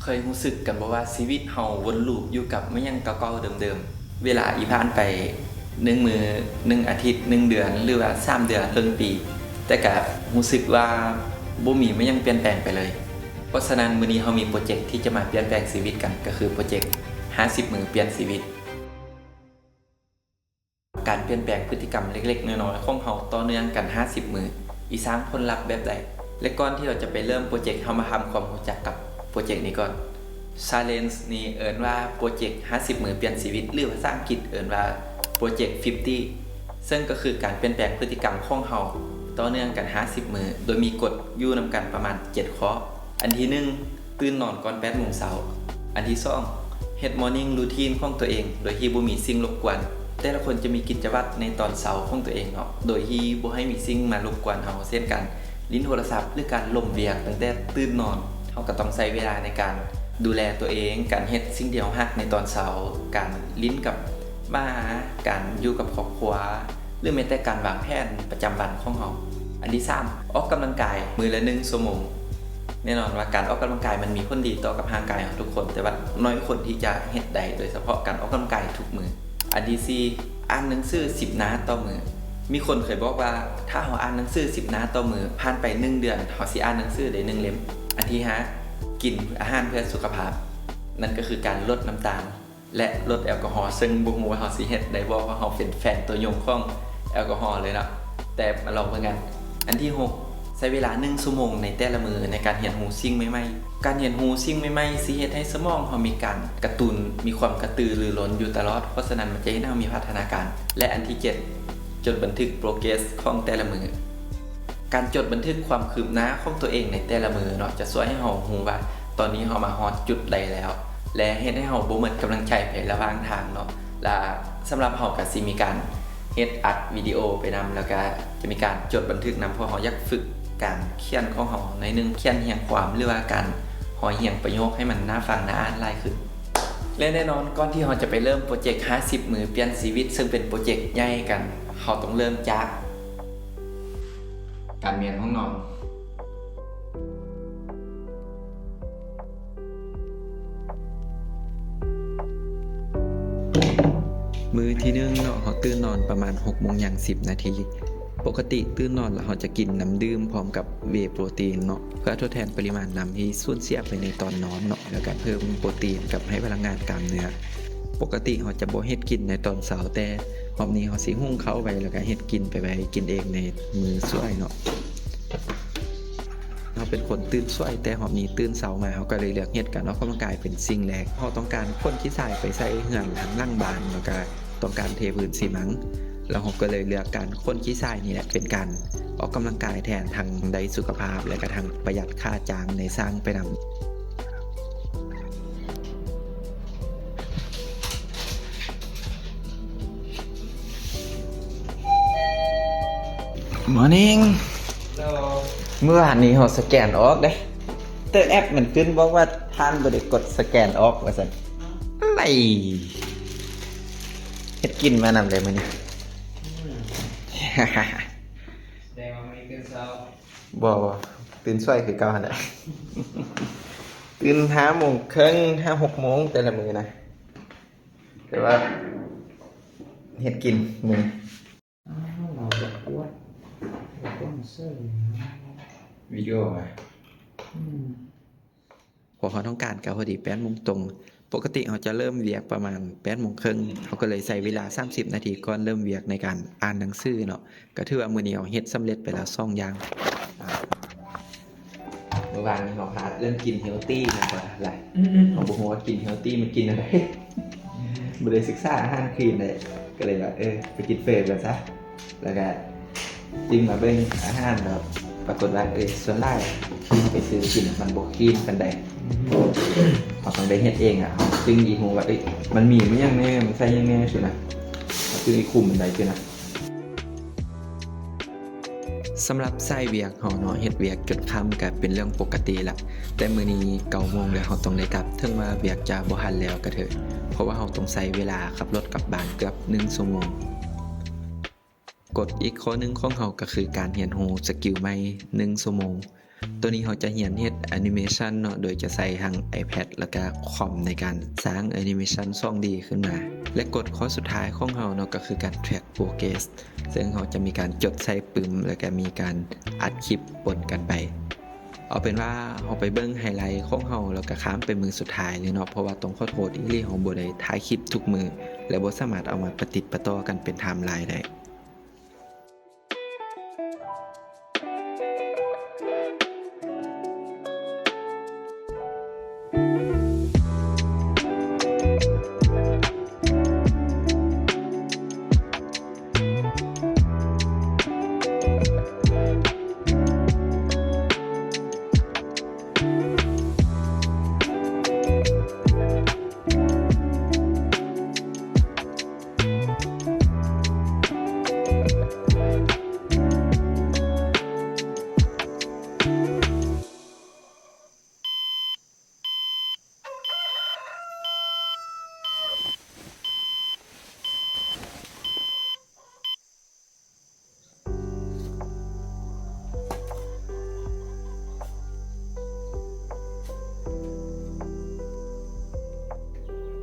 ເຄີຍຮູ້ສຶກກັນບໍ່ວ່າຊີວິດເຮົາວົນລູບຢູ່ກັບມາຫຍັງເກົ່າໆເດີມໆ? ເວລາອີ່ຜ່ານໄປ ໜຶ່ງມື້ ໜຶ່ງອາທິດ ໜຶ່ງເດືອນ ຫຼືວ່າສາມເດືອນ ເຄິ່ງປີ ແຕ່ກະຮູ້ສຶກວ່າບໍ່ມີມາຫຍັງປ່ຽນແປງໄປເລີຍ. ເພາະສະນັ້ນ ມື້ນີ້ເຮົາມີໂປຣເຈັກທີ່ຈະມາປ່ຽນແປງຊີວິດກັນ ກໍຄືໂປຣເຈັກຫ້າສິບມື້ປ່ຽນຊີວິດ. ການປ່ຽນແປງພຶດຕິກຳເລັກໆນ້ອຍໆຂອງເຮົາຕໍ່ເນື່ອງກັນຫ້າສິບມື້ ຊິສ້າງຜົນລັບແບບໃດ? ແລະ ກ່ອນທີ່ເຮົາຈະໄປເລີ່ມໂປຣເຈັກ ເຮົາມາທຳຄວາມຮູ້ຈັກກັບໂປຣເຈັກນີ້ກ່ອນ. Challenge ນີ້ເອີ້ນວ່າໂປຣເຈັກຫ້າສິບມື້ປ່ຽນຊີວິດ ຫຼື ພາສາອັງກິດເອີ້ນວ່າ Project fifty ເຊິ່ງກໍຄືການປ່ຽນແປງພຶດຕິກຳຂອງເຮົາຕໍ່ເນື່ອງກັນຫ້າສິບມື້ ໂດຍມີກົດຢູ່ນຳກັນປະມານເຈັດຂໍ້. ອັນທີໜຶ່ງ ຕື່ນນອນກ່ອນແປດໂມງເຊົ້າ. ອັນທີສອງ ເຮັດ morning routine ຂອງຕົວເອງໂດຍທີ່ບໍ່ມີສິ່ງລົບກວນ. ແຕ່ລະຄົນຈະມີກິດຈະວັດໃນຕອນເຊົ້າຂອງຕົວເອງເນາະ ໂດຍທີ່ບໍ່ໃຫ້ມີສິ່ງມາລົບກວນເຮົາ ເຊັ່ນ ການຫຼິ້ນໂທລະສັບ ຫຼື ການລົມວຽກ. ຕັ້ງແຕ່ຕື່ນນອນ ເຮົາກໍຕ້ອງໃຊ້ເວລາໃນການດູແລຕົວເອງ, ການເຮັດສິ່ງທີ່ເຮົາຮັກໃນຕອນເຊົ້າ, ການຫຼິ້ນກັບໝາ, ການຢູ່ກັບຄອບຄົວ ຫຼື ແມ້ແຕ່ການວາງແຜນປະຈຳວັນຂອງເຮົາ. ອັນທີສາມ ອອກກຳລັງກາຍມື້ລະໜຶ່ງຊົ່ວໂມງ. ແນ່ນອນວ່າການອອກກຳລັງກາຍມັນມີຜົນດີຕໍ່ກັບຮ່າງກາຍເຮົາທຸກຄົນ, ແຕ່ວ່າໜ້ອຍຄົນທີ່ຈະເຮັດໄດ້, ໂດຍສະເພາະການອອກກຳລັງກາຍທຸກມື້. ອັນທີສີ່ ອ່ານໜັງສືສິບໜ້າຕໍ່ມື້. ມີຄົນເຄີຍບອກວ່າ ຖ້າເຮົາອ່ານໜັງສືສິບໜ້າຕໍ່ມື້, ຜ່ານໄປໜຶ່ງເດືອນ ເຮົາຊິອ່ານໜັງສືໄດ້ໜຶ່ງເຫຼັ້ມ. ອັນທີຫ້າ ກິນອາຫານເພື່ອສຸຂະພາບ, ນັ້ນກໍຄືການລົດນ້ຳຕານ ແລະ ລົດແອລກໍຮໍ, ເຊິ່ງບໍ່ຮູ້ວ່າເຮົາຊິເຮັດໄດ້ບໍ່, ເພາະເຮົາເປັນແຟນຕັວຍົງຂອງແອລກໍຮໍເລີຍເນາະ, ແຕ່ມາລອງເບິ່ງກັນ. ອັນທີຫົກ ໃຊ້ເວລາໜຶ່ງຊົ່ວໂມງໃນແຕ່ລະມື້ໃນການຮຽນຮູ້ສິ່ງໃໝ່ໆ. ການຮຽນຮູ້ສິ່ງໃໝ່ໆຊິເຮັດໃຫ້ສະໝອງເຮົາມີການກະຕຸ້ນ, ມີຄວາມກະຕືລືລົ້ນຢູ່ຕະຫຼອດ, ເພາະສະນັ້ນມັນຈະເຮັດໃຫ້ເຮົາມີພັດທະນາການ. ແລະ ອັນທີເຈັດ ຈົດບັນທຶກໂປຣເກຣສຂອງແຕ່ລະມື້. ການຈົດບັນທຶກຄວາມຄືບໜ້າຂອງຕົວເອງໃນແຕ່ລະມື້ເນາະ ຈະຊ່ວຍໃຫ້ເຮົາຮູ້ວ່າຕອນນີ້ເຮົາມາຮອດຈຸດໃດແລ້ວ ແລະ ເຮັດໃຫ້ເຮົາບໍ່ໝົດກຳລັງໃຈໄປລະຫວ່າງທາງເນາະ. ລະສຳລັບເຮົາກະຊິມີການເຮັດອັດວິດີໂອໄປນຳ ແລ້ວກະຈະມີການຈົດບັນທຶກນຳ ເພາະເຮົາຢາກຝຶກການຂຽນຂອງເຮົາໜ້ອຍໜຶ່ງ, ຂຽນຮຽງຄວາມ ຫຼືວ່າການຮ້ອຍຮຽງປະໂຫຍກໃຫ້ມັນໜ້າຟັງໜ້າອ່ານຫຼາຍຂຶ້ນ. ແລະ ແນ່ນອນ ກ່ອນທີ່ເຮົາຈະໄປເລີ່ມໂປຣເຈັກຫ້າສິບມື້ປ່ຽນຊີວິດ ເຊິ່ງເປັນໂປຣເຈັກໃຫຍ່ກັນ, ເຮົາຕ້ອງເລີ່ມຈາກ ການມຽນຫ້ອງນອນ. ມື້ທີໜຶ່ງເນາະ, ເຮົາຕື່ນນອນປະມານຫົກໂມງຍ່າງສິບນາທີ. ປົກກະຕິຕື່ນນອນແລ້ວເຮົາຈະກິນນ້ຳດື່ມພ້ອມກັບເວໂປຣຕີນເນາະ ເພື່ອທົດແທນປະລິມານນ້ຳທີ່ສູນເສຍໄປໃນຕອນນອນເນາະ, ແລ້ວກະເພີ່ມໂປຣຕີນກັບໃຫ້ພະລັງງານກ້າມເນື້ອ. ປົກກະຕິເຮົາຈະບໍ່ເຮັດກິນໃນຕອນເຊົ້າ, ແຕ່ຮອບນີ້ເຮົາຊິຫຸງເຂົ້າໄວ້ ແລ້ວກະເຮັດກິນໄປໄວ້ກິນເອງໃນມື້ສວຍເນາະ. ເຮົາເປັນຄົນຕື່ນສວຍ, ແຕ່ຮອບນີ້ຕື່ນເຊົ້າມາ ເຮົາກໍເລີຍເລືອກເຮັດການອອກກຳລັງກາຍເປັນສິ່ງແລກ. ເຮົາຕ້ອງການຂົນຂີ້ຊາຍໄປໃສ່ເຮືອນທາງຫຼັງບ້ານ ແລ້ວກະຕ້ອງການເທພື້ນຊີມັງ, ແລ້ວເຮົາກໍເລີຍເລືອກການຂົນຂີ້ຊາຍນີ້ແຫຼະເປັນການອອກກຳລັງກາຍແທນ, ທັງໄດ້ສຸຂະພາບ ແລະກະທັງປະຢັດຄ່າຈ້າງໃນຊ່າງໄປນຳ. Morning. Hello. ມື້ວານນີ້ເຮົາສະແກນອອກເດ້, ແຕ່ແອັບມັນຂຶ້ນບອກວ່າທ່ານບໍ່ໄດ້ກົດສະແກນອອກວ່າຊັ້ນ. ໄລ ເຮັດກິນມານຳເລີຍມື້ນີ້. ອືມ ສະແດງວ່າມື້ນີ້ຕື່ນເຊົ້າ. ບໍ່ ບໍ່ ຕື່ນສວຍຄືເກົ່າຫັ້ນແຫຼະ. ຕື່ນຫ້າໂມງເຄິ່ງ ຫ້າຫົກໂມງແຕ່ລະມື້ນະ. ແຕ່ວ່າເຮັດກິນມື້ນີ້. ອ້າວ ເຮົາຢາກອວດ ເຮົາຕ້ອງໃສ່ວິດີໂອຫວາ? ອືມ ພວກເຮົາຕ້ອງການກະພໍດີແປດໂມງຕົງ. ປົກກະຕິເຮົາຈະເລີ່ມວຽກປະມານແປດໂມງເຄິ່ງ, ເຮົາກໍເລີຍໃຊ້ເວລາສາມສິບນາທີກ່ອນເລີ່ມວຽກໃນການອ່ານໜັງສືເນາະ. ກໍຖືວ່າມື້ນີ້ເຮົາເຮັດສຳເລັດໄປແລ້ວສອງຢ່າງ. ມື້ວານນີ້ເຮົາພາດເລື່ອງກິນເຮລຕີແມ່ນບໍ່ລະ? ອືມໆໆ ເຮົາບໍ່ຮູ້ວ່າກິນເຮລຕີມັນກິນແນວໃດ, ບໍ່ໄດ້ສຶກສາອາຫານຄລີນເດ້, ກໍເລີຍວ່າ ເອີ ໄປກິນເຝີກ່ອນຊະ. ແລ້ວກະຈຶ່ງມາເບິ່ງອາຫານແລ້ວ ປາກົດວ່າ ເອີ ສ່ວນຫຼາຍທີ່ເຮົາໄປຊື້ກິນມັນບໍ່ຄລີນປານໃດ. ອືມ ເຮົາຕ້ອງໄດ້ເຮັດເອງອະ, ເຮົາຈຶ່ງຊິຮູ້ວ່າ ເອີ ມັນມີຫຍັງແດ່ ມັນໃສ່ຫຍັງແດ່ຊີ້ນະ, ເຮົາຈຶ່ງຊິຄຸມມັນໄດ້ຊີ້ນະ. ສຳລັບສາຍວຽກເຮົາເນາະ ເຮັດວຽກຈົນຄ່ຳກະເປັນເລື່ອງປົກກະຕິລະ, ແຕ່ມື້ນີ້ເກົ້າໂມງແລ້ວເຮົາຕ້ອງໄດ້ກັບ, ເຖິງວ່າວຽກຈະບໍ່ທັນແລ້ວກະເທີດ, ເພາະວ່າເຮົາຕ້ອງໃຊ້ເວລາຂັບລົດກັບບ້ານເກືອບໜຶ່ງຊົ່ວໂມງ. ກົດອີກຂໍ້ໜຶ່ງຂອງເຮົາກະຄືການຮຽນຮູ້ສະກິວໃໝ່ໜຶ່ງຊົ່ວໂມງ. ໂຕນີ້ເຮົາຈະຮຽນເຮັດແອນິເມຊັນເນາະ ໂດຍຈະໃຊ້ທັງ iPad ແລ້ວກະຄອມໃນການສ້າງແອນິເມຊັນສອງດີຂຶ້ນມາ ແລະ ກົດຂໍ້ສຸດທ້າຍຂອງເຮົາເນາະ ກໍຄືການ track progress ເຊິ່ງເຮົາຈະມີການຈົດໃສ່ປຶ້ມ ແລ້ວກະມີການອັດຄລິບປົນກັນໄປ. ເອົາເປັນວ່າເຮົາໄປເບິ່ງໄຮໄລຂອງເຮົາ ແລ້ວກະຂ້າມໄປມື້ສຸດທ້າຍເລີຍເນາະ ເພາະວ່າຕ້ອງຂໍໂທດອີ່ຫຼີ ເຮົາບໍ່ໄດ້ຖ່າຍຄລິບທຸກມື້ ແລະ ບໍ່ສາມາດເອົາມາປະຕິດປະຕໍ່ກັນເປັນ timeline ໄດ້.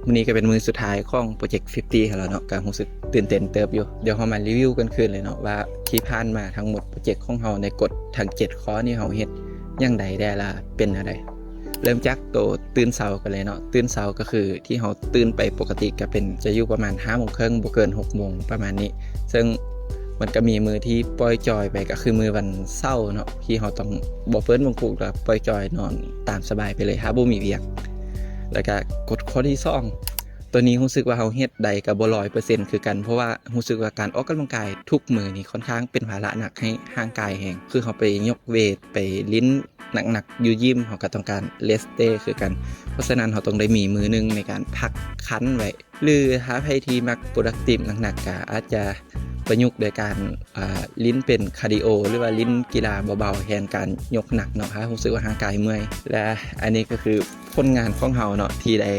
ມື້ນີ້ກໍເປັນມື້ສຸດທ້າຍຂອງໂປຣເຈັກ fifty ຂອງເຮົາແລ້ວເນາະ ກໍຮູ້ສຶກຕື່ນເຕັ້ນເຕີບຢູ່. ດຽວເຮົາມາຣີວິວກັນຄືນເລີຍເນາະ ວ່າທີ່ຜ່ານມາທັງໝົດ ໂປຣເຈັກຂອງເຮົາໃນກົດທັງເຈັດຂໍ້ນີ້ ເຮົາເຮັດຫຍັງໄດ້ແດ່ ລະເປັນແນວໃດ. ເລີ່ມຈາກໂຕຕື່ນເຊົ້າກັນເລີຍເນາະ. ຕື່ນເຊົ້າກໍຄືທີ່ເຮົາຕື່ນໄປປົກກະຕິກໍເປັນ ຈະຢູ່ປະມານຫ້າໂມງເຄິ່ງ ບໍ່ເກີນຫົກໂມງປະມານນີ້ ເຊິ່ງມັນກໍມີມື້ທີ່ປ່ອຍຈອຍໄປ ກໍຄືມື້ວັນເສົາເນາະ ທີ່ເຮົາຕ້ອງບໍ່ເປີດເບິ່ງກະປຸກ ແລ້ວປ່ອຍຈອຍນອນຕາມສະບາຍໄປເລີຍ ຖ້າບໍ່ມີວຽກ. ແລ້ວກໍກົດຂໍ້ທີສອງ ໂຕນີ້ຮູ້ສຶກວ່າເຮົາເຮັດໄດ້ກໍບໍ່ຮ້ອຍເປີເຊັນຄືກັນ ເພາະວ່າຮູ້ສຶກວ່າການອອກກຳລັງກາຍທຸກມື້ນີ້ຄ່ອນຂ້າງເປັນພາລະໜັກໃຫ້ຮ່າງກາຍແຮງ ຄືເຮົາໄປຍົກເວດ ໄປຫຼິ້ນ ໜັກໆຢູ່ຢິມ ເຮົາກໍຕ້ອງການ rest day ຄືກັນ. ເພາະສະນັ້ນ ເຮົາຕ້ອງໄດ້ມີມື້ໜຶ່ງໃນການພັກຄັນໄວ້ ຫຼືຖ້າໃຜທີ່ມັກ productive ໜັກໆ ກໍອາດຈະປະຍຸກໂດຍການ ອ່າ ຫຼິ້ນເປັນຄາດີໂອ ຫຼືວ່າຫຼິ້ນກິລາເບົາໆ ແທນການຍົກໜັກເນາະ ຖ້າຮູ້ສຶກວ່າຮ່າງກາຍເມື່ອຍ. ແລະ ອັນນີ້ກໍຄືຜົນງານຂອງເຮົາເນາະ ທີ່ໄດ້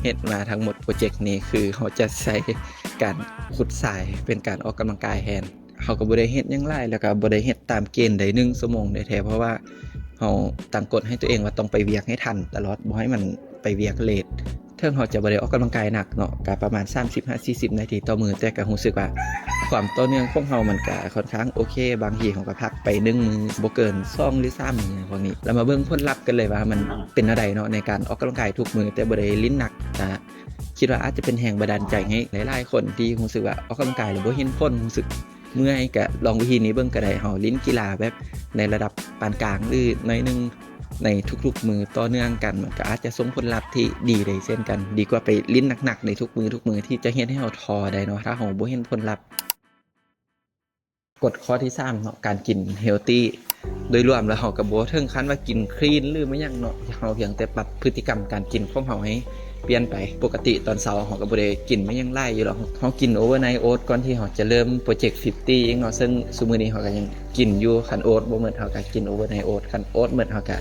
ເຮັດມາທັງໝົດໂປຣເຈັກນີ້ ຄືເຮົາຈະໃຊ້ການຂຸດຊາຍເປັນການອອກກຳລັງກາຍແທນ. ເຮົາກໍບໍ່ໄດ້ເຮັດຫຍັງຫຼາຍ ແລ້ວກໍບໍ່ໄດ້ເຮັດຕາມເກນໃດ ໜຶ່ງຊົ່ວໂມງແທ້ໆ ເພາະວ່າເຮົາຕັ້ງກົດໃຫ້ຕົວເອງວ່າຕ້ອງໄປວຽກໃຫ້ທັນຕະຫຼອດ ບໍ່ໃຫ້ມັນໄປວຽກເລດ. ເຖິງເຮົາຈະບໍ່ໄດ້ອອກກຳລັງກາຍໜັກເນາະ ກໍປະມານສາມສິບຫາສີ່ສິບນາທີຕໍ່ມື້ ແຕ່ກໍຮູ້ສຶກວ່າຄວາມຕໍ່ເນື່ອງຂອງເຮົາມັນກໍຄ່ອນຂ້າງໂອເຄ. ບາງທີເຮົາກໍພັກໄປໜຶ່ງມື້ ບໍ່ເກີນສອງ ຫຼື ສາມມື້ພວກນີ້. ແລ້ວມາເບິ່ງຜົນລັບກັນເລີຍວ່າມັນເປັນແນວໃດເນາະ ໃນການອອກກຳລັງກາຍທຸກມື້ ແຕ່ບໍ່ໄດ້ຫຼິ້ນໜັກ ກໍ ຄິດວ່າອາດຈະເປັນແຮງບັນດານໃຈໃຫ້ຫຼາຍໆຄົນທີ່ຮູ້ສຶກວ່າອອກກຳລັງກາຍແລ້ວບໍ່ເຫັນຜົນ ຮູ້ສຶກເມື່ອຍ ກະລອງວິທີນີ້ເບິ່ງກໍໄດ້. ເຮົາຫຼິ້ນກິລາແບບໃນລະດັບປານກາງ ຫຼື ໜ້ອຍໜຶ່ງໃນທຸກໆມື້ຕໍ່ເນື່ອງກັນ ມັນກໍອາດຈະສົ່ງຜົນລັບທີ່ດີໄດ້ເຊັ່ນກັນ ດີກວ່າໄປຫຼິ້ນໜັກໆໃນທຸກມື້ທຸກມື້ ທີ່ຈະເຮັດໃຫ້ເຮົາທໍ້ໄດ້ເນາະ ຖ້າເຮົາບໍ່ເຫັນຜົນລັບ. ກົດຂໍ້ທີສາມເນາະ ການກິນເຮລຕີ. ໂດຍລວມແລ້ວເຮົາກໍບໍ່ເຖິງຂັ້ນວ່າກິນຄລີນ ຫຼື ແມ່ນຫຍັງເນາະ ເຮົາພຽງແຕ່ປັບພຶດຕິກຳການກິນຂອງເຮົາໃຫ້ປ່ຽນໄປ. ປົກກະຕິຕອນເຊົ້າເຮົາກໍບໍ່ໄດ້ກິນແມ່ນຫຍັງຫຼາຍຢູ່ດອກ ເຮົາກິນໂອເວີໄນໂອດກ່ອນທີ່ເຮົາຈະເລີ່ມໂປຣເຈັກ fifty ເອງເນາະ ເຊິ່ງຊຸມື້ນີ້ເຮົາກໍຍັງກິນຢູ່ ຄັນໂອດບໍ່ໝົດເຮົາກໍກິນໂອເວີໄນໂອດ ຄັນໂອດໝົດເຮົາກໍ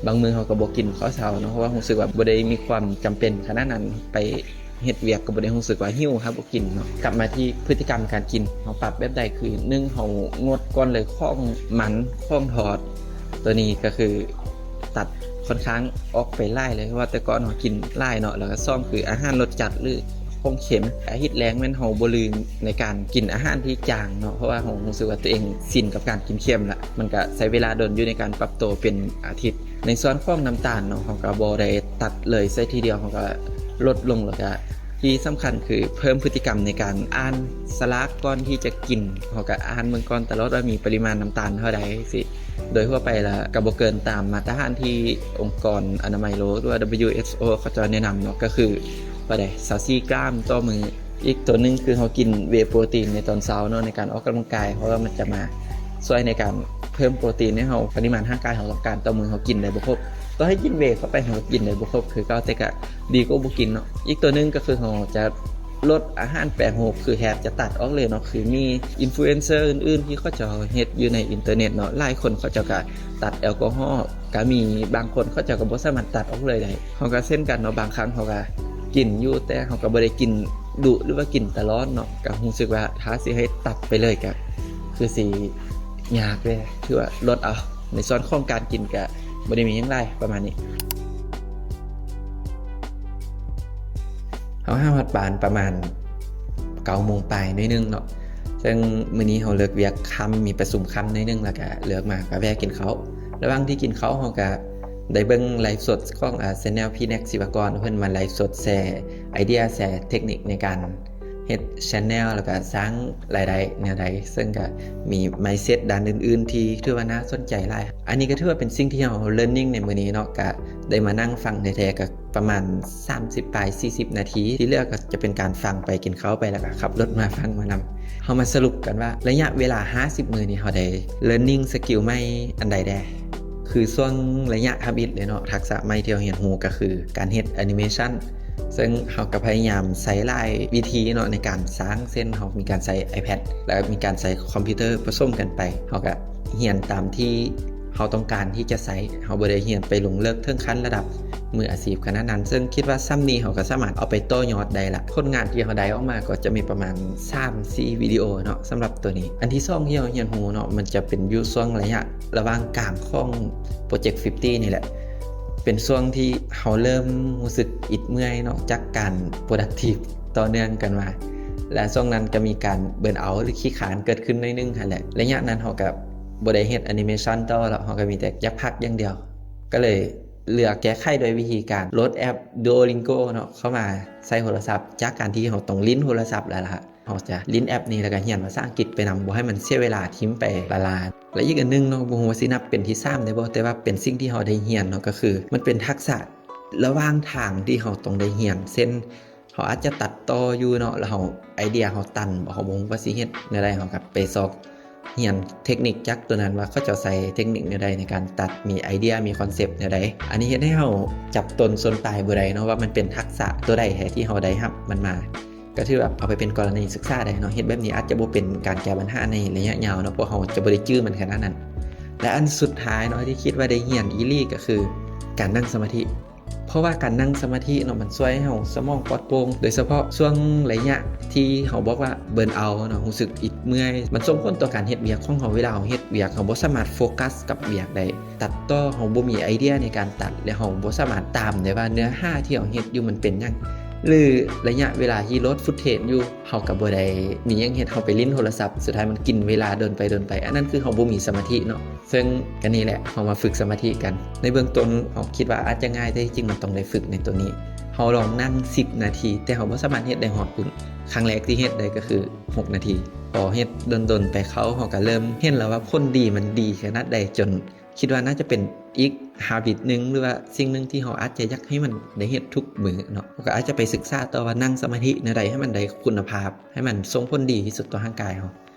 ບາງມື້ເຮົາກໍບໍ່ກິນເຂົ້າເຊົ້າເນາະ ເພາະວ່າຮູ້ສຶກວ່າບໍ່ໄດ້ມີຄວາມຈຳເປັນຂະໜາດນັ້ນ ໄປ ເຮັດວຽກກໍບໍ່ໄດ້ຮູ້ສຶກວ່າຫິວ ຖ້າບໍ່ກິນເນາະ. ກັບມາທີ່ພຶດຕິກຳການກິນ ເຮົາປັບແບບໃດ ຄື ໜຶ່ງ ເຮົາງົດກ່ອນເລີຍຂອງມັນ ຂອງທອດ ໂຕນີ້ກໍຄືຕັດຄ່ອນຂ້າງອອກໄປຫຼາຍເລີຍ ເພາະວ່າແຕ່ກ່ອນເຮົາກິນຫຼາຍເນາະ. ແລ້ວກໍສອງ ຄືອາຫານລົດຈັດ ຫຼື ຂອງເຄັມ. ອາທິດແລກແມ່ນເຮົາບໍ່ລືມໃນການກິນອາຫານທີ່ຈາງເນາະ ເພາະວ່າເຮົາຮູ້ສຶກວ່າຕົວເອງຊິນກັບການກິນເຄັມລະ ມັນກະໃຊ້ເວລາດົນຢູ່ໃນການປັບໂຕເປັນອາທິດ. ໃນສ່ວນຂອງນ້ຳຕານເນາະ ເຮົາກະບໍ່ໄດ້ຕັດເລີຍໃສ່ທີດຽວ ເຮົາກະລົດລົງ ແລ້ວກະທີ່ສຳຄັນຄືເພີ່ມພຶດຕິກຳໃນການອ່ານສະຫຼາກກ່ອນທີ່ຈະກິນ ເຮົາກະອ່ານເບິ່ງກ່ອນຕະຫຼອດວ່າມີປະລິມານນ້ຳຕານເທົ່າໃດຊີ້. ໂດຍທົ່ວໄປລະກະບໍ່ເກີນຕາມມາດຕະຖານທີ່ອົງກອນອະນາໄມໂລກ ຫຼືວ່າ WHO ເຂົາເຈົ້າແນະນຳເນາະ ກະຄື ປານໃດ ຊາວສີ່ກຣາມຕໍ່ມື້. ອີກຕົວໜຶ່ງຄືເຮົາກິນເວໂປຣຕີນໃນຕອນເຊົ້າເນາະ ໃນການອອກກຳລັງກາຍ ເພາະວ່າມັນຈະມາຊ່ວຍໃນການເພີ່ມໂປຣຕີນໃຫ້ເຮົາ ປະລິມານຮ່າງກາຍເຮົາຕ້ອງການຕໍ່ມື້ ເຮົາກິນໄດ້ບໍ່ຄົບ. ຕໍ່ໃຫ້ກິນເວເຂົ້າໄປເຮົາກໍກິນໄດ້ບໍ່ຄົບຄືເກົ່າ ແຕ່ກະດີກວ່າບໍ່ກິນເນາະ. ອີກຕົວໜຶ່ງກໍຄືເຮົາຈະລົດອາຫານແປຮູບ ຄືແທບຈະຕັດອອກເລີຍເນາະ ຄືມີອິນຟລູເອັນເຊີອື່ນໆທີ່ເຂົາເຈົ້າເຮັດຢູ່ໃນອິນເຕີເນັດເນາະ ຫຼາຍຄົນເຂົາເຈົ້າກະຕັດແອລກໍຮໍ ກະມີບາງຄົນເຂົາເຈົ້າກໍບໍ່ສາມາດຕັດອອກເລີຍໄດ້. ເຮົາກໍເຊັ່ນກັນເນາະ ບາງຄັ້ງເຮົາກໍກິນຢູ່ ແຕ່ເຮົາກໍບໍ່ໄດ້ກິນດຸ ຫຼືວ່າກິນຕະຫຼອດເນາະ ກໍຮູ້ສຶກວ່າຖ້າຊິໃຫ້ຕັດໄປເລີຍກໍຄືຊິຍາກເດ້ ຖືວ່າລົດເອົາ. ໃນສ່ວນຂອງການກິນກະບໍ່ໄດ້ມີຫຍັງຫຼາຍ ປະມານນີ້. ເຮົາຫາຮອດບ້ານປະມານເກົ້າໂມງປາຍໜ້ອຍໜຶ່ງເນາະ, ເຊິ່ງມື້ນີ້ເຮົາເລີກວຽກຄ່ຳ ມີປະຊຸມຄ່ຳໜ້ອຍໜຶ່ງ ແລ້ວກະເລີກມາກະແວ່ກິນເຂົ້າ. ລະຫວ່າງທີ່ກິນເຂົ້າ ເຮົາກະໄດ້ເບິ່ງໄລຟ໌ສົດຂອງ ອາ ແຊນແນວ ພີ່ແນກ ສິວະກອນ ເພິ່ນມາໄລຟ໌ສົດແຊໄອເດຍ ແຊເຕັກນິກໃນການ ເຮັດແຊນແນວ ແລ້ວກະສ້າງລາຍໄດ້ແນວໃດ, ເຊິ່ງກະມີມາຍເຊັດດ້ານອື່ນໆ ທີ່ຖືວ່າໜ້າສົນໃຈຫຼາຍ. ອັນນີ້ກະຖືວ່າເປັນສິ່ງທີ່ເຮົາເລີນນິງໃນມື້ນີ້ເນາະ, ກະໄດ້ມານັ່ງຟັງແທ້ໆ ກະປະມານສາມສິບປາຍ ສີ່ສິບນາທີ, ທີ່ເຫຼືອກະຈະເປັນການຟັງໄປ ກິນເຂົ້າໄປ ແລ້ວກະຂັບລົດມາຟັງມານຳ. ເຮົາມາສະຫຼຸບກັນວ່າ ໄລຍະເວລາຫ້າສິບມື້ນີ້ ເຮົາໄດ້ເລີນນິງສະກິວໃໝ່ອັນໃດແດ່? ຄືຊ່ວງໄລຍະທຳອິດເລີຍເນາະ, ທັກສະໃໝ່ທີ່ເຮົາຮຽນຮູ້ກະຄືການເຮັດແອນິເມຊັນ, ເຊິ່ງເຮົາກະພະຍາຍາມໃຊ້ຫຼາຍວິທີເນາະໃນການສ້າງ, ເຊັ່ນ ເຮົາມີການໃຊ້ໄອແພດ ແລະ ມີການໃຊ້ຄອມພິວເຕີປະສົມກັນໄປ. ເຮົາກະຮຽນຕາມທີ່ເຮົາຕ້ອງການທີ່ຈະໃຊ້, ເຮົາບໍ່ໄດ້ຮຽນໄປລົງເລິກເຖິງຂັ້ນລະດັບມືອາຊີບຂະໜາດນັ້ນ, ເຊິ່ງຄິດວ່າຊ່ຳນີ້ເຮົາກະສາມາດເອົາໄປຕໍ່ຍອດໄດ້ລະ. ຜົນງານທີ່ເຮົາໄດ້ອອກມາກໍຈະມີປະມານສາມສີ່ວິດີໂອເນາະ ສຳລັບໂຕນີ້. ອັນທີສອງທີ່ເຮົາຮຽນຮູ້ເນາະ ມັນຈະເປັນຢູ່ຊ່ວງໄລຍະ ລະຫວ່າງກາງຂອງໂປຣເຈັກຫ້າສິບນີ້ແຫຼະ ເປັນຊ່ວງທີ່ເຮົາເລີ່ມຮູ້ສຶກອິດເມື່ອຍເນາະ ຈາກການໂປຣດັກທີບຕໍ່ເນື່ອງກັນມາ, ແລະ ຊ່ວງນັ້ນກະມີການເບີນເອົາ ຫຼື ຂີ້ຄ້ານເກີດຂຶ້ນໜ້ອຍໜຶ່ງຫັ້ນແຫຼະ. ໄລຍະນັ້ນເຮົາກະບໍ່ໄດ້ເຮັດແອນິເມຊັນຕໍ່ແລ້ວ, ເຮົາກະມີແຕ່ຢາກພັກຢ່າງດຽວ, ກະເລີຍເລືອກແກ້ໄຂດ້ວຍວິທີການໂຫຼດແອັບ Duolingo ເນາະ ເຂົ້າມາໃສ່ໂທລະສັບ, ຈາກການທີ່ເຮົາຕ້ອງຫຼິ້ນໂທລະສັບແລ້ວລະ ເຮົາຈະຫຼິ້ນແອັບນີ້ ແລ້ວກະຮຽນພາສາອັງກິດໄປນຳ, ບໍ່ໃຫ້ມັນເສຍເວລາຖິ້ມໄປລ້າໆ. ແລະ ອີກອັນໜຶ່ງເນາະ, ບໍ່ຮູ້ວ່າຊິນັບເປັນທີສາມໄດ້ບໍ່, ແຕ່ວ່າເປັນສິ່ງທີ່ເຮົາໄດ້ຮຽນເນາະ, ກະຄືມັນເປັນທັກສະລະຫວ່າງທາງທີ່ເຮົາຕ້ອງໄດ້ຮຽນ, ເຊັ່ນ ເຮົາອາດຈະຕັດຕໍ່ຢູ່ເນາະ, ແລ້ວເຮົາ ໄອເດຍເຮົາຕັນ, ເຮົາບໍ່ຮູ້ວ່າຊິເຮັດແນວໃດ, ເຮົາກະໄປຊອກຮຽນເຕັກນິກຈາກໂຕນັ້ນວ່າເຂົາເຈົ້າໃຊ້ເຕັກນິກແນວໃດໃນການຕັດ, ມີໄອເດຍ ມີຄອນເຊັບແນວໃດ. ອັນນີ້ເຮັດໃຫ້ເຮົາຈັບຕົ້ນຊົນປາຍບໍ່ໄດ້ເນາະ ວ່າມັນເປັນທັກສະໂຕໃດແທ້ທີ່ເຮົາໄດ້ຮັບມັນມາ. ກະຖືວ່າເອົາໄປເປັນກໍລະນີສຶກສາໄດ້ເນາະ, ເຮັດແບບນີ້ອາດຈະບໍ່ເປັນການແກ້ບັນຫາໃນໄລຍະຍາວເນາະ, ເພາະເຮົາຈະບໍ່ໄດ້ຈື່ມັນຂະໜາດນັ້ນ. ແລະ ອັນສຸດທ້າຍເນາະ ທີ່ຄິດວ່າໄດ້ຮຽນອີ່ຫຼີກະຄືການນັ່ງສະມາທິ, ເພາະວ່າການນັ່ງສະມາທິເນາະ ມັນຊ່ວຍໃຫ້ເຮົາສະໝອງປອດໂປ່ງ, ໂດຍສະເພາະຊ່ວງໄລຍະທີ່ເຮົາບອກວ່າເບີນເອົາເນາະ, ຮູ້ສຶກອິດເມື່ອຍ, ມັນສົ່ງຜົນຕໍ່ການເຮັດວຽກຂອງເຮົາ. ເວລາເຮົາເຮັດວຽກ ເຮົາບໍ່ສາມາດໂຟກັສກັບວຽກໄດ້, ຕັດຕໍ່ ເຮົາບໍ່ມີໄອເດຍໃນການຕັດ ແລະ ເຮົາບໍ່ສາມາດຕາມໄດ້ວ່າເນື້ອຫາທີ່ເຮົາເຮັດຢູ່ມັນເປັນຫຍັງ ຫຼື ໄລຍະເວລາທີ່ໂຫຼດຟຸດເທຈຢູ່ ເຮົາກະບໍ່ໄດ້ມີຫຍັງເຮັດ, ເຮົາໄປຫຼິ້ນໂທລະສັບ, ສຸດທ້າຍມັນກິນເວລາດົນໄປດົນໄປ, ອັນນັ້ນຄືເຮົາບໍ່ມີສະມາທິເນາະ. ເຊິ່ງກະນີ້ແຫຼະ ເຮົາມາຝຶກສະມາທິກັນ. ໃນເບື້ອງຕົ້ນເຮົາຄິດວ່າອາດຈະງ່າຍ, ແຕ່ທີ່ຈິງມັນຕ້ອງໄດ້ຝຶກໃນໂຕນີ້. ເຮົາລອງນັ່ງສິບນາທີ ແຕ່ເຮົາບໍ່ສາມາດເຮັດໄດ້ຮອດພຸ້ນ. ຄັ້ງແລກທີ່ເຮັດໄດ້ກະຄືຫົກນາທີ. ພໍເຮັດດົນໆໄປເຂົ້າ ເຮົາກະເລີ່ມເຫັນແລ້ວວ່າຜົນດີມັນດີຂະໜາດໃດ, ຈົນ ຄິດວ່າໜ້າຈະເປັນອີກ habit ໜຶ່ງ ຫຼືວ່າສິ່ງໜຶ່ງທີ່ເຮົາອາດຈະຢາກໃຫ້ມັນໄດ້ເຮັດທຸກມື້ເນາະ. ເຮົາກະອາດຈະໄປສຶກສາຕໍ່ວ່ານັ່ງສະມາທິແນວໃດໃຫ້ມັນໄດ້ຄຸນນະພາບ, ໃຫ້ມັນສົ່ງຜົນດີທີ່ສຸດຕໍ່ຮ່າງກາຍເຮົາ.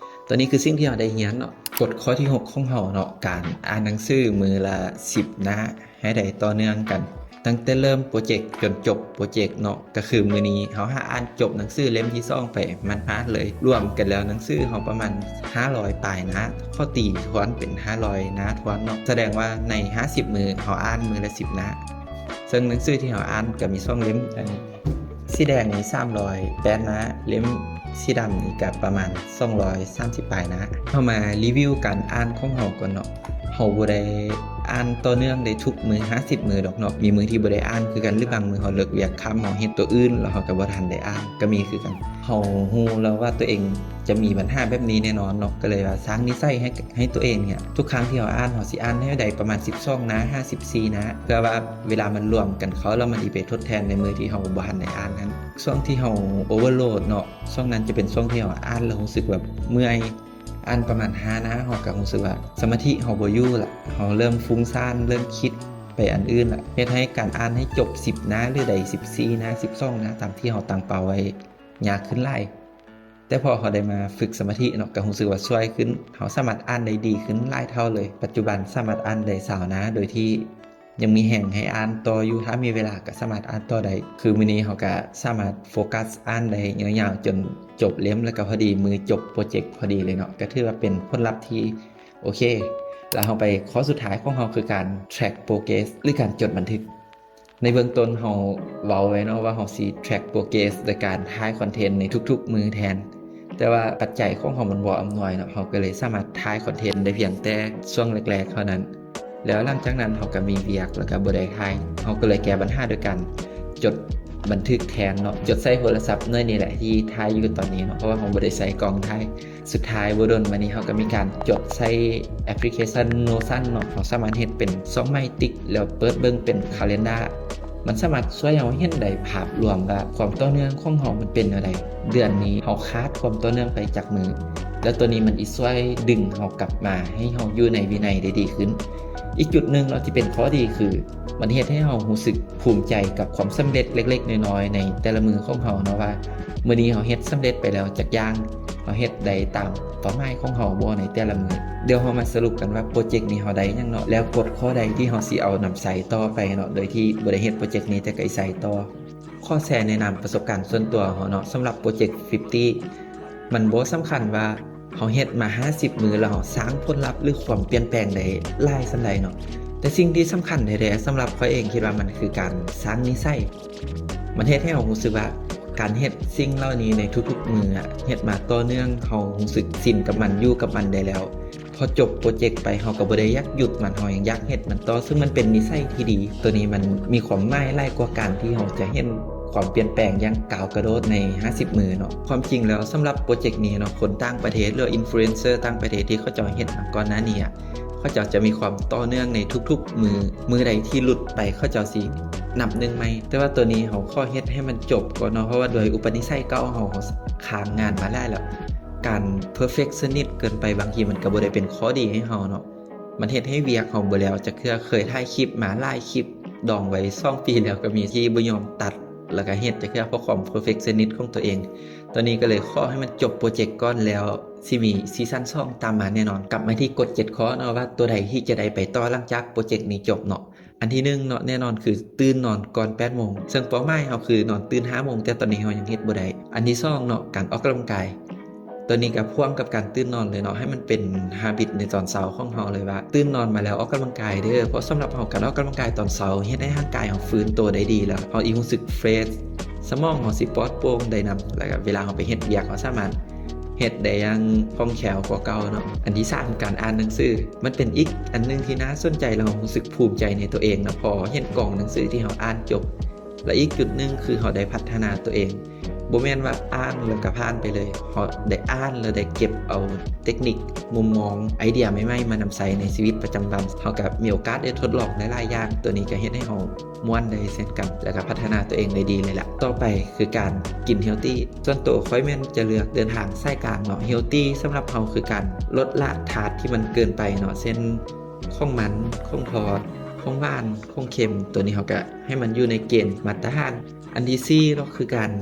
ໂຕນີ້ຄືສິ່ງທີ່ເຮົາໄດ້ຮຽນເນາະ. ກົດຂໍ້ທີຫົກຂອງເຮົາເນາະ, ການອ່ານໜັງສືມື້ລະສິບໜ້າໃຫ້ໄດ້ຕໍ່ເນື່ອງກັນ, ຕັ້ງແຕ່ເລີ່ມໂປຣເຈັກຈົນຈົບໂປຣເຈັກເນາະ. ກະຄືມື້ນີ້ເຮົາຫາອ່ານຈົບໜັງສືເຫຼັ້ມທີສອງໄປໝາດໆເລີຍ. ລວມກັນແລ້ວໜັງສືເຮົາປະມານຫ້າຮ້ອຍປາຍໜ້າ, ຂໍຕີທວນເປັນຫ້າຮ້ອຍໜ້າທວນເນາະ. ສະແດງວ່າໃນຫ້າສິບມື້ເຮົາອ່ານມື້ລະສິບໜ້າ. ເຊິ່ງໜັງສືທີ່ເຮົາອ່ານກະມີສອງເຫຼັ້ມ, ອັນສີແດງນີ້ສາມຮ້ອຍແປດໜ້າ, ເຫຼັ້ມສີດຳນີ້ກະປະມານສອງຮ້ອຍສາມສິບປາຍໜ້າ. ເຮົາມາຣີວິວການອ່ານຂອງເຮົາກ່ອນເນາະ. ເຮົາບໍ່ໄດ້ອ່ານຕໍ່ເນື່ອງໄດ້ທຸກມື້ຫ້າສິບມື້ດອກເນາະ, ມີມື້ທີ່ບໍ່ໄດ້ອ່ານຄືກັນ ຫຼືບາງມື້ເຮົາເລີກວຽກຄ່ຳ ເຮົາເຮັດໂຕອື່ນ ແລ້ວເຮົາກະບໍ່ທັນໄດ້ອ່ານ ກະມີຄືກັນ. ເຮົາຮູ້ແລ້ວວ່າໂຕເອງຈະມີບັນຫາແບບນີ້ແນ່ນອນເນາະ, ກະເລີຍວ່າສ້າງນິໄສໃຫ້ ໃຫ້ໂຕເອງເນຍ, ທຸກຄັ້ງທີ່ເຮົາອ່ານ ເຮົາຊິອ່ານໃຫ້ໄດ້ປະມານສິບສອງໜ້າ ຫາສິບສີ່ໜ້າ, ເພື່ອວ່າເວລາມັນລວມກັນເຂົ້າ ແລ້ວມັນຊິໄປທົດແທນໃນມື້ທີ່ເຮົາບໍ່ທັນໄດ້ອ່ານນັ້ນ. ຊ່ວງທີ່ເຮົາ overload ເນາະ, ຊ່ວງນັ້ນຈະເປັນຊ່ວງທີ່ເຮົາອ່ານແລ້ວຮູ້ສຶກແບບເມື່ອຍ, ອ່ານປະມານຫ້າໜ້າ ເຮົາກະຮູ້ສຶກວ່າສະມາທິເຮົາບໍ່ຢູ່ລະ, ເຮົາເລີ່ມຟຸ້ງສ້ານ ເລີ່ມຄິດໄປອັນອື່ນລະ, ເຮັດໃຫ້ການອ່ານໃຫ້ຈົບສິບໜ້າ ຫຼືໄດ້ສິບສີ່ໜ້າ ສິບສອງໜ້າ ຕາມທີ່ເຮົາຕັ້ງເປົ້າໄວ້ ຍາກຂຶ້ນຫຼາຍ. ແຕ່ພໍເຮົາໄດ້ມາຝຶກສະມາທິເນາະ ກະຮູ້ສຶກວ່າຊ່ວຍຂຶ້ນ, ເຮົາສາມາດອ່ານໄດ້ດີຂຶ້ນຫຼາຍເທົ່າເລີຍ. ປັດຈຸບັນສາມາດອ່ານໄດ້ຊາວໜ້າ ໂດຍທີ່ ຍັງມີແຮງໃຫ້ອ່ານຕໍ່ຢູ່, ຖ້າມີເວລາກະສາມາດອ່ານຕໍ່ໄດ້. ຄືມື້ນີ້ເຮົາກະສາມາດໂຟກັສອ່ານໄດ້ຍາວໆ ຈົນຈົບເຫຼັ້ມ ແລ້ວກະພໍດີມື້ຈົບໂປຣເຈັກພໍດີເລີຍເນາະ, ກະຖືວ່າເປັນຜົນລັບທີ່ໂອເຄ. ແລ້ວເຮົາໄປຂໍ້ສຸດທ້າຍຂອງເຮົາ ຄືການ track progress ຫຼືການຈົດບັນທຶກ. ໃນເບື້ອງຕົ້ນເຮົາເວົ້າໄວ້ເນາະວ່າເຮົາຊິ track progress ໂດຍການຖ່າຍຄອນເທັນໃນທຸກໆມື້ແທນ. ແຕ່ວ່າປັດໄຈຂອງເຮົາມັນບໍ່ອຳນວຍເນາະ, ເຮົາກະເລີຍສາມາດຖ່າຍຄອນເທັນໄດ້ພຽງແຕ່ຊ່ວງແລກໆເທົ່ານັ້ນ. ແລ້ວຫຼັງຈາກນັ້ນເຮົາກໍມີວຽກ ແລ້ວກໍບໍ່ໄດ້ຖ່າຍ ເຮົາກໍເລີຍແກ້ບັນຫາໂດຍການຈົດບັນທຶກແທນເນາະ ຈົດໃສ່ໂທລະສັບໜ່ວຍນີ້ແຫຼະທີ່ຖ່າຍຢູ່ຕອນນີ້ເນາະ ເພາະວ່າເຮົາບໍ່ໄດ້ໃສ່ກ້ອງຖ່າຍ. ສຸດທ້າຍບໍ່ດົນມານີ້ເຮົາກໍມີການຈົດໃສ່ແອັບພລິເຄຊັນ Notion ເນາະ ເຮົາສາມາດເຮັດເປັນຊ່ອງໝາຍຕິກ ແລ້ວເປີດເບິ່ງເປັນ calendar ມັນສາມາດຊ່ວຍເຮົາເຫັນໄດ້ພາບລວມວ່າຄວາມຕໍ່ເນື່ອງຂອງເຮົາມັນເປັນແນວໃດ ເດືອນນີ້ເຮົາຂາດຄວາມຕໍ່ເນື່ອງໄປຈັກມື້ ແລ້ວໂຕນີ້ມັນອີກຊ່ວຍດຶງເຮົາກັບມາໃຫ້ເຮົາຢູ່ໃນວິໄນໄດ້ດີຂຶ້ນ. ອີກຈຸດໜຶ່ງເນາະທີ່ເປັນຂໍ້ດີຄື ມັນເຮັດໃຫ້ເຮົາຮູ້ສຶກພູມໃຈກັບຄວາມສຳເລັດເລັກໆນ້ອຍໆໃນແຕ່ລະມື້ຂອງເຮົາເນາະ ວ່າມື້ນີ້ເຮົາເຮັດສຳເລັດໄປແລ້ວຈັກຢ່າງ ເຮົາເຮັດໄດ້ຕາມເປົ້າໝາຍຂອງເຮົາບໍ່ໃນແຕ່ລະມື້. ດຽວເຮົາມາສະຫຼຸບກັນວ່າໂປຣເຈັກນີ້ເຮົາໄດ້ຫຍັງເນາະ ແລ້ວກົດຂໍ້ໃດທີ່ເຮົາຊິເອົານຳໃຊ້ຕໍ່ໄປເນາະ ໂດຍທີ່ບໍ່ໄດ້ເຮັດໂປຣເຈັກນີ້ແຕ່ກໍຊິໃຊ້ຕໍ່. ຂໍແຊແນະນຳປະສົບການສ່ວນຕົວເຮົາເນາະ ສຳລັບໂປຣເຈັກ fifty ມັນບໍ່ສຳຄັນວ່າເຮົາເຮັດມາຫ້າສິບມື້ແລ້ວເຮົາສ້າງຜົນລັບ ຫຼື ຄວາມປ່ຽນແປງໄດ້ຫຼາຍສ່ຳໃດເນາະ ແຕ່ສິ່ງທີ່ສຳຄັນແທ້ໆ ສຳລັບຂ້ອຍເອງຄິດວ່າມັນຄືການສ້າງນິໄສ. ມັນເຮັດໃຫ້ເຮົາຮູ້ສຶກວ່າການເຮັດສິ່ງເຫຼົ່ານີ້ໃນທຸກໆມື້ອະ ເຮັດມາຕໍ່ເນື່ອງ ເຮົາຮູ້ສຶກຊິນກັບມັນ ຢູ່ກັບມັນໄດ້ແລ້ວ ພໍຈົບໂປຣເຈັກໄປ ເຮົາກໍບໍ່ໄດ້ຢາກຢຸດມັນ ເຮົາຍັງຢາກເຮັດມັນຕໍ່ ເຊິ່ງມັນເປັນນິໄສທີ່ດີ. ໂຕນີ້ມັນມີຄວາມໝາຍຫຼາຍກວ່າການທີ່ເຮົາຈະເຫັນຄວາມປ່ຽນແປງຢ່າງກ້າວກະໂດດໃນຫ້າສິບມື້ເນາະ. ຄວາມຈິງແລ້ວສຳລັບໂປຣເຈັກນີ້ເນາະ ຄົນຕ່າງປະເທດ ຫຼື influencer ຕ່າງປະເທດທີ່ເຂົາເຈົ້າເຮັດມາກ່ອນໜ້ານີ້ອະ ເຂົາເຈົ້າຈະມີຄວາມຕໍ່ເນື່ອງໃນທຸກໆມື້ ມື້ໃດທີ່ຫຼຸດໄປເຂົາເຈົ້າຊິນັບໜຶ່ງໃໝ່. ແຕ່ວ່າໂຕນີ້ເຮົາຂໍເຮັດໃຫ້ມັນຈົບກ່ອນເນາະ ເພາະວ່າດ້ວຍອຸປະນິໄສເກົ່າເຮົາ ເຮົາຄ້າງງານມາຫຼາຍແລ້ວ ການ perfectionist ເກີນໄປບາງທີມັນກໍບໍ່ໄດ້ເປັນຂໍ້ດີໃຫ້ເຮົາເນາະ ມັນເຮັດໃຫ້ວຽກເຮົາບໍ່ແລ້ວຈັກເທື່ອ. ເຄີຍຖ່າຍຄລິບມາຫຼາຍຄລິບ ດອງໄວ້ສອງປີແລ້ວກໍມີ ທີ່ບໍ່ຍອມຕັດ ແລ້ວກໍເຮັດຈັກເທື່ອ ເພາະຄວາມ perfectionist ຂອງຕົວເອງ. ຕອນນີ້ກໍເລີຍຂໍໃຫ້ມັນຈົບໂປຣເຈັກກ່ອນ ແລ້ວຊິມີຊີຊັນສອງຕາມມາແນ່ນອນ. ກັບມາທີ່ກົດເຈັດຂໍ້ເນາະ ວ່າຕົວໃດທີ່ຈະໄດ້ໄປຕໍ່ຫຼັງຈາກໂປຣເຈັກນີ້ຈົບເນາະ. ອັນທີໜຶ່ງເນາະ ແນ່ນອນຄືຕື່ນນອນກ່ອນແປດໂມງ ເຊິ່ງເປົ້າໝາຍເຮົາຄືນອນຕື່ນຫ້າໂມງ ແຕ່ຕອນນີ້ເຮົາຍັງເຮັດບໍ່ໄດ້. ອັນທີສອງເນາະ ການອອກກຳລັງກາຍ ຕອນນີ້ກໍພ່ວງກັບການຕື່ນນອນເລີຍເນາະ ໃຫ້ມັນເປັນ habit ໃນຕອນເຊົ້າຂອງເຮົາເລີຍວ່າ ຕື່ນນອນມາແລ້ວອອກກຳລັງກາຍເດີ ເພາະສຳລັບເຮົາ ການອອກກຳລັງກາຍຕອນເຊົ້າເຮັດໃຫ້ຮ່າງກາຍເຮົາຟື້ນໂຕໄດ້ດີ ແລ້ວເຮົາອີກຮູ້ສຶກ fresh ສະໝອງເຮົາຊິປອດໂປ່ງໄດ້ນຳ ແລ້ວກໍເວລາເຮົາໄປເຮັດວຽກ ເຮົາສາມາດເຮັດໄດ້ຢ່າງຄ່ອງແຄ້ວກວ່າເກົ່າເນາະ. ອັນທີສາມ ການອ່ານໜັງສື ມັນເປັນອີກອັນໜຶ່ງທີ່ໜ້າສົນໃຈ ແລ້ວເຮົາຮູ້ສຶກພູມໃຈໃນຕົວເອງເນາະ ພໍເຫັນກອງໜັງສືທີ່ເຮົາອ່ານຈົບ. ແລະ ອີກຈຸດໜຶ່ງຄືເຮົາໄດ້ພັດທະນາຕົວເອງ ບໍ່ແມ່ນວ່າອ່ານແລ້ວກໍຜ່ານໄປເລີຍ ເຮົາໄດ້ອ່ານແລ້ວໄດ້ເກັບເອົາເຕັກນິກ ມຸມມອງ ໄອເດຍໃໝ່ໆ ມານຳໃຊ້ໃນຊີວິດປະຈຳວັນ ເຮົາກໍມີໂອກາດໄດ້ທົດລອງຫຼາຍໆຢ່າງ. ຕົວນີ້ກໍເຮັດໃຫ້ເຮົາມ່ວນໄດ້ເຊັ່ນກັນ ແລ້ວກໍພັດທະນາຕົວເອງໄດ້ດີເລີຍລະ. ຕໍ່ໄປຄືການກິນ healthy ສ່ວນຕົວຂ້ອຍແມ່ນຈະເລືອກເດີນທາງສາຍກາງເນາະ. Healthy ສຳລັບເຮົາຄືການລົດລະທາດທີ່ມັນເກີນໄປເນາະ ເຊັ່ນ ຂອງມັນ ຂອງທອດ ຂອງຫວານ ຂອງເຄັມ ຕົວນີ້ເຮົາກະໃຫ້ມັນຢູ່ໃນເກນມາດຕະຖານ. ອັນທີສີ່ເນາະ ຄືການ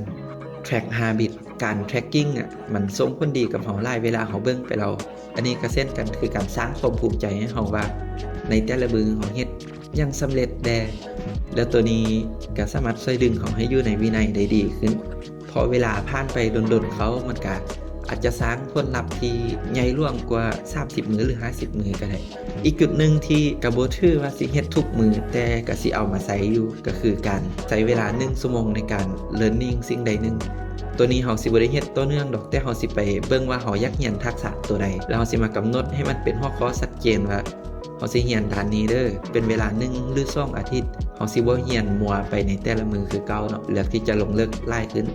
track habit ການ tracking ອະ ມັນສົ່ງຜົນດີກັບເຮົາຫຼາຍ ເວລາເຮົາເບິ່ງໄປແລ້ວ. ອັນນີ້ກະເຊັ່ນກັນ ຄືການສ້າງຄວາມພູມໃຈໃຫ້ເຮົາວ່າ ໃນແຕ່ລະມື້ເຮົາເຮັດຫຍັງສຳເລັດແດ່ ແລ້ວໂຕນີ້ກະສາມາດຊ່ວຍດຶງເຮົາໃຫ້ຢູ່ໃນວິໄນໄດ້ດີຂຶ້ນ. ເພາະເວລາຜ່ານໄປດົນໆເຂົ້າ ມັນກະອາດຈະສ້າງຜົນລັບທີ່ໃຫຍ່ຫຼວງກວ່າສາມສິບມື້ ຫຼື ຫ້າສິບມື້ກໍໄດ້. ອີກຈຸດໜຶ່ງທີ່ກະບໍ່ຖືວ່າຊິເຮັດທຸກມື້ ແຕ່ກະຊິເອົາມາໃຊ້ຢູ່ ກໍຄືການໃຊ້ເວລາໜຶ່ງຊົ່ວໂມງໃນການ learning ສິ່ງໃດໜຶ່ງ. ໂຕນີ້ເຮົາຊິບໍ່ໄດ້ເຮັດຕໍ່ເນື່ອງດອກ ແຕ່ເຮົາຊິໄປເບິ່ງວ່າເຮົາຢາກຮຽນທັກສະໂຕໃດ ແລ້ວເຮົາຊິມາກຳນົດໃຫ້ມັນເປັນຫົວຂໍ້ຊັດເຈນວ່າ ເຮົາຊິຮຽນດ້ານນີ້ເດີ ເປັນເວລາໜຶ່ງ ຫຼື ສອງອາທິດ. ເຮົາຊິບໍ່ຮຽນມົວໄປໃນແຕ່ລະມື້ຄືເກົ່າເນາະ ເລືອກທີ່ຈະລົງເລິກຫຼາຍຂຶ້ນ.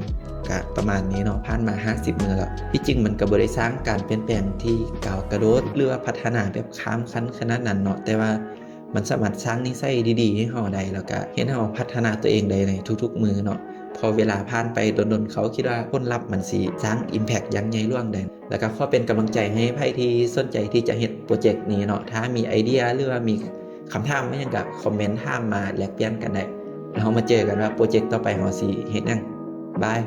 ກະປະມານນີ້ເນາະ ຜ່ານມາຫ້າສິບມື້ແລ້ວ. ທີ່ຈິງມັນກະບໍ່ໄດ້ສ້າງການປ່ຽນແປງທີ່ກ້າວກະໂດດ ຫຼືວ່າພັດທະນາແບບຂ້າມຂັ້ນຂະໜາດນັ້ນເນາະ ແຕ່ວ່າມັນສາມາດສ້າງນິໄສດີໆໃຫ້ເຮົາໄດ້ ແລ້ວກະເຮັດໃຫ້ເຮົາພັດທະນາຕົວເອງໄດ້ໃນທຸກໆມື້ເນາະ. ພໍເວລາຜ່ານໄປດົນໆເຂົ້າ ຄິດວ່າຜົນລັບມັນຊິສ້າງ impact ຢ່າງໃຫຍ່ຫຼວງໄດ້. ແລ້ວກໍຂໍເປັນກຳລັງໃຈໃຫ້ໃຜທີ່ສົນໃຈທີ່ຈະເຮັດໂປຣເຈັກນີ້ເນາະ ຖ້າມີໄອເດຍ ຫຼືວ່າມີຄຳຖາມຫຍັງກໍຄອມເມັນຖາມມາແລກປ່ຽນກັນໄດ້ ແລ້ວເຮົາມາເຈີກັນວ່າໂປຣເຈັກຕໍ່ໄປເຮົາຊິເຮັດຫຍັງ. ບາຍ.